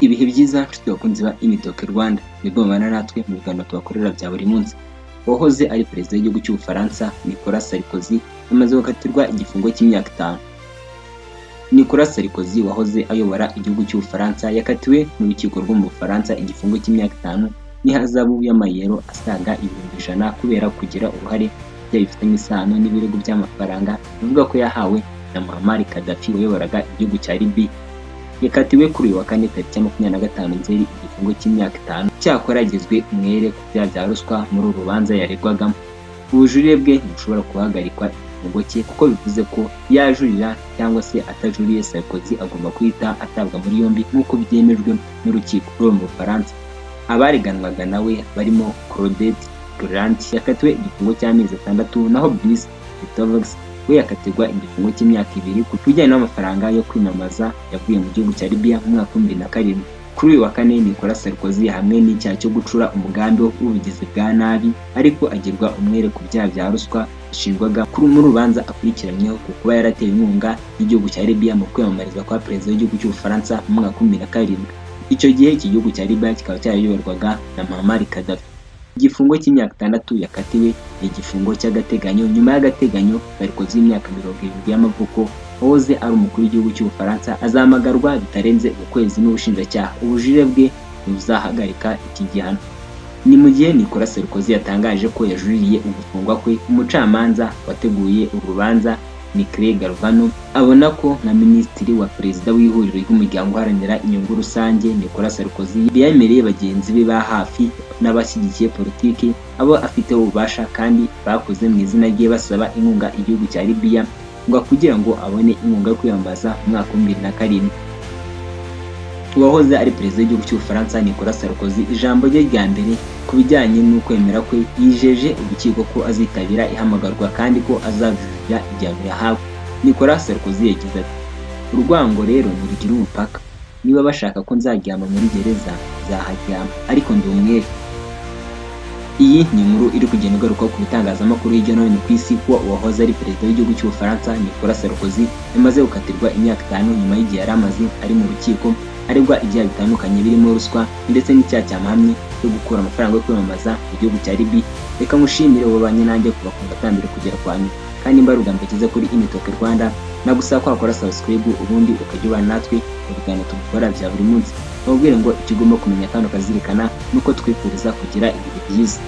Ibihe byiza nshuti bakunzi ba Imitoke Rwanda, nibwo mubana natwe mu biganiro tubakorera bya buri munsi. Uwahoze ari perezida w'igihugu cy'Ubufaransa Nicolas Sarkozy yamaze gukatirwa igifungo cy'imyaka 5. Nicolas Sarkozy wahoze ayobora igihugu cy'Ubufaransa yakatiwe n'urukiko rwo mu Bufaransa igifungo cy'imyaka 5 n'ihazabu y'amayero asaga 100,000 kubera kugira uruhare mu byaha bifitanye isano n'ibirego by'amafaranga bivuga ko yahawe na Muammar Gaddafi wayoboraga igihugu cya Libya. Yakatiwe kuri uyu wa kane tariki ya 25 Nzeri igifungo cy'imyaka 5, cyakora yagizwe umwere ku byaha bya ruswa muri uru rubanza yaregwagamo. Ubujurire bwe ntibushobora guhagarikwa igifungo cye, kuko bivuze ko yajurira cyangwa se atajuriye, Sarkozy agomba guhita atabwa muri yombi nk'uko byemejwe n'urukiko rwo mu Bufaransa. Abareganwaga nawe barimo Claudette Brilant yakatiwe igifungo cy'amezi 6, naho Brice Letevox we yakatirwa igifungo cy'imyaka 2 ku bijyanye n'amafaranga yo kwimamaza yavuye mu gihugu cya Libya mu mwaka wa 2007. Kuri uyu wa kane Nicolas Sarkozy hamwe n'icyaha cyo gucura umugambi w'ubugizi bwa nabi, ariko agirwa umwere ku byaha bya ruswa yashinjwaga kuri mu rubanza akurikiranyweho ku kuba yaratewe inkunga n'igihugu cya Libya mu kwiyamamariza kwa perezida w'igihugu cy'Ubufaransa mu mwaka wa 2007. Icyo gihe iki gihugu cya Libya kikaba cyarayoborwaga na Muammar Gaddafi. Igifungo cy'imyaka 6 yakatiwe ni igifungo cy'agateganyo. Nyuma y'agateganyo, Sarkozy w'imyaka 70 y'amavuko wahoze ari umukuru w'igihugu cy'Ubufaransa azahamagarwa bitarenze ukwezi n'ubushinjacyaha. Ubujurire bwe ntibuzahagarika iki gihano. Ni mu gihe Nicolas Sarkozy yatangaje ko yajuririye ugufungwa kwe, umucamanza wateguye uru rubanza Mickaël Galvano abona ko nka minisitiri wa perezida w'ihuriro ry'umuryango uharanira inyungu rusange, Nicolas Sarkozy yemereye bagenzi be ba hafi n'abashyigikiye politiki abo afiteho ububasha kandi bakoze mu izina rye basaba inkunga igihugu cya Libya ngo kugira ngo abone inkunga yo kwiyamamaza mu mwaka wa 2007. Uwahoze ari perezida w'igihugu cy'Ubufaransa Nicolas Sarkozy, ijambo rye rya mbere ku bijyanye n'ukwemera kwe, yijeje urukiko ko azitabira ihamagarwa kandi ko azajurira igihano yahawe. Nicolas Sarkozy yagize ati: "Urwango rero ntirugira umupaka. Niba bashaka ko nzaryama muri gereza, nzaharyama, ariko ndi umwere." Iyi ni inkuru iri kugenda igaruka ku bitangazamakuru hirya no hino ku isi, ko uwahoze ari perezida w'igihugu cy'Ubufaransa Nicolas Sarkozy yamaze gukatirwa imyaka 5 nyuma y'igihe yari amaze ari mu rukiko aregwa ibyaha bitandukanye birimo ruswa ndetse n'icyaha cyamuhamye cyo gukura amafaranga yo kwiyamamaza mu gihugu cya Libya. Reka ngushimire wabanye nanjye kuva ku gatambiro kugera kwa nyuma, kandi nimba ari ubwa mbere ugeze kuri Imitoke Rwanda, nagusaba ko wakora subscribe ubundi ukajya ubana natwe mu biganiro tugukora bya buri munsi. Nkubwire ngo icyo ugomba kumenya kandi ukazirikana nuko twifuriza kugira ibihe byiza.